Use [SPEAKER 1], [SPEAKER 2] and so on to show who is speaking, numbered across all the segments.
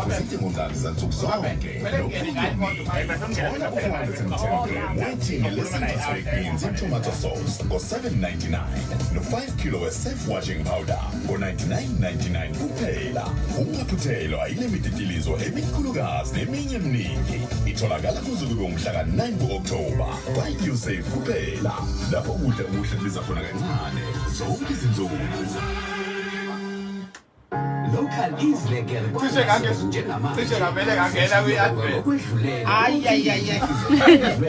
[SPEAKER 1] Izidingo zansuku zonke nokhulumi. Thola u-410 gram wethini le-Central Baked Beans i-tomato sauce ngo-7.99 no-5 kilo we-safe washing powder ngo-99.99 kuphela. Ungaphuthelwa yile mididilizo emikhulukazi neminye eminingi. Itholakala kuze kube umhla ka-9 ku-Okthoba kwa-Usave kuphela. Lapho ukudla okuhle kubiza khona kancane zonke izinsuku.
[SPEAKER 2] Local is lekker
[SPEAKER 3] Cishe
[SPEAKER 2] njengamanje.
[SPEAKER 3] Cishe ngavele ngangena kwi-advert.
[SPEAKER 2] Okwedlulele.
[SPEAKER 3] Ay, ay, ay, ay.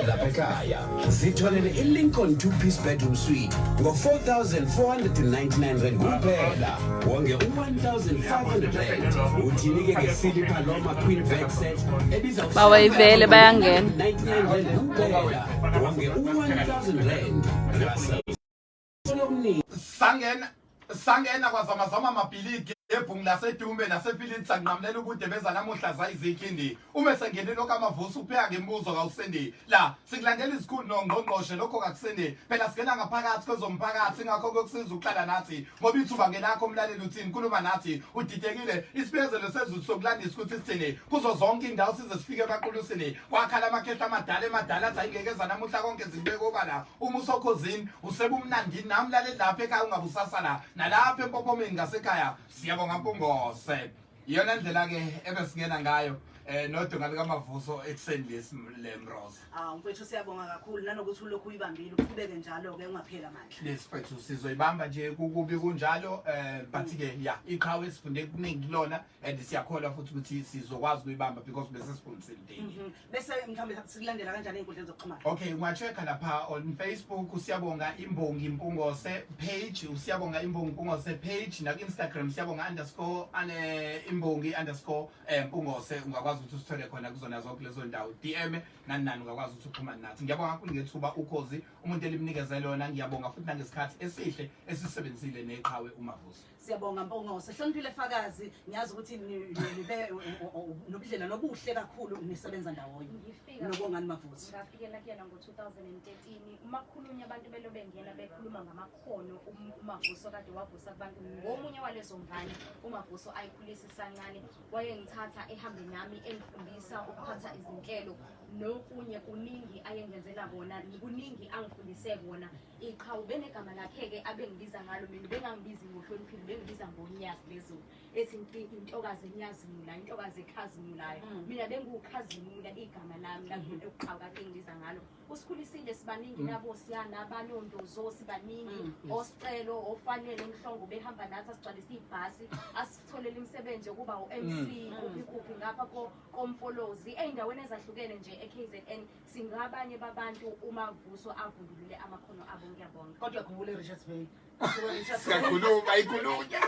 [SPEAKER 2] Lapha ekhaya. Sitholele i-Lincoln two-piece bedroom suite ngo-4,499 rand kuphela. Wonge u-1,500 rand. Uthini-ke nge-Silly Paloma Queen bed set ebiza
[SPEAKER 4] Bawayivele bayangena.
[SPEAKER 2] 99 rand kuphela. Wonge u-1,000 rand. Russell.
[SPEAKER 3] Sangena sangena kwazamazama amabhilidi ebhungu lasedumbe nasefilini sanqamulela ubude beza namuhla zayizikhindi uma sengenile okamavuso upheka ngemibuzo kawusindi la sikulandela izikhulu nongqongqoshe lokho kakusindi phela singena ngaphakathi kwezomphakathi ingakho kuyokusiza ukuhlala nathi ngoba ithuba ngelakho umlaleli uthini khuluma nathi udidekile isibikezelo sezulu sokulandisa ukuthi sithini kuzo zonke indawo size sifike emaqulusini kwakhala amakhehla amadala emadala athi ayingeke zanamuhla konke zibeke obala uma usokhozini usebumnandini nami laleli lapha ekhaya ungabusasa la nalapha empophomeni ngasekhaya. Siyabonga Mpungose, iyona ndlela-ke ebesingena ngayo nodonga likaMavuso ekuseni lesi lemroza.
[SPEAKER 5] Ah mfethu, siyabonga kakhulu nanokuthi ulokhu uyibambile, uqhubeke njalo-ke, ungapheli amandla.
[SPEAKER 3] Lesifethu sizoyibamba nje kukubi kunjalo, but-ke ya, iqhawe sifunde kuningi kulona and siyakholwa futhi ukuthi sizokwazi ukuyibamba because bese sifundisile daily.
[SPEAKER 5] Bese mhlawumbe sikulandela kanjani ey'nkundleni zokuxhumana?
[SPEAKER 3] Okay, unga-check-a lapha on Facebook, uSiyabonga Imbongi Mpungose page, uSiyabonga Imbongi Mpungose page, naku-Instagram siyabonga_imbongi_Mpungose. Ungakwazi ukuthi usithole khona kuzona zonke lezo ndawo, DM nani nani, ungakwazi ukuthi uxhumane nathi. Ngiyabonga kakhulu ngethuba Ukhozi umuntu elimnikeze lona. Ngiyabonga futhi nangesikhathi esihle esisebenzisile neqhawe uMavuso.
[SPEAKER 5] Siyabonga Mpungose. Hloniphile Fakazi, ngiyazi ukuthi nibe nobudlelwano obuhle kakhulu, nisebenza ndawonye
[SPEAKER 6] Ngifika
[SPEAKER 5] noBongani Mavuso.
[SPEAKER 6] Ngafikela kuyena ngo-2013. Uma kukhulunywa abantu belo bengena bekhuluma ngamakhono uMavuso kade wavusa kubantu, ngomunye walezo ngane uMavuso ayikhulisa isancane. Wayengithatha ehambe nami, engifundisa ukuphatha izinhlelo nokunye kuningi ayengenzela kona, kuningi angifundise kona. Iqhawe benegama lakhe-ke abengibiza ngalo, mina bengangibizi ngoHloniphile, bengibiza ngoNyazi lezulu, ethi intokazi enyazimula, intokazi ekhazimulayo. Mina bengukhazimula igama lami lokuqhawe kade engibiza ngalo. Usikhulisile sibaningi nabo siyana abanondozo sibaningi, osicelo ofanele umhlongo behamba nathi, asigcwalise ibhasi, asitholele imisebenzi yokuba u-MC kuphi kuphi ngapha koMfolozi, ey'ndaweni ezahlukene nje e-KZN. Singabanye babantu uMavuso avundulule amakhono abo. Ngiyabonga.
[SPEAKER 5] Kodwa uyakhumbula e-Richards Bay?
[SPEAKER 3] Siyakhuluma, ikhulunywa.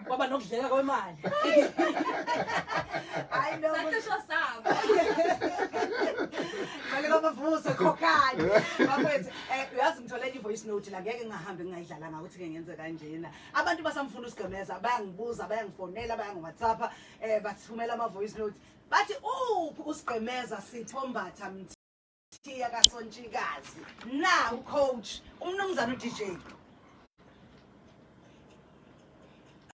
[SPEAKER 5] Kwaba nokudleka kwemali. Hayi no.
[SPEAKER 6] Sacisho sabo.
[SPEAKER 5] Mali kaMavuso khokhani. Bafethu, uyazi ngitholela i-voice note la, ngeke ngingahambi ngingayidlalanga ukuthi ke ngenze kanjena. Abantu basamfuna usigqemeza, bayangibuza, bayangifonela, bayangi-WhatsApp, bathumela ama-voice note. Bathi uphi usigqemeza Sipho Mbatha Mthiya kaSontshikazi? Na ucoach, umnumzana uDJ.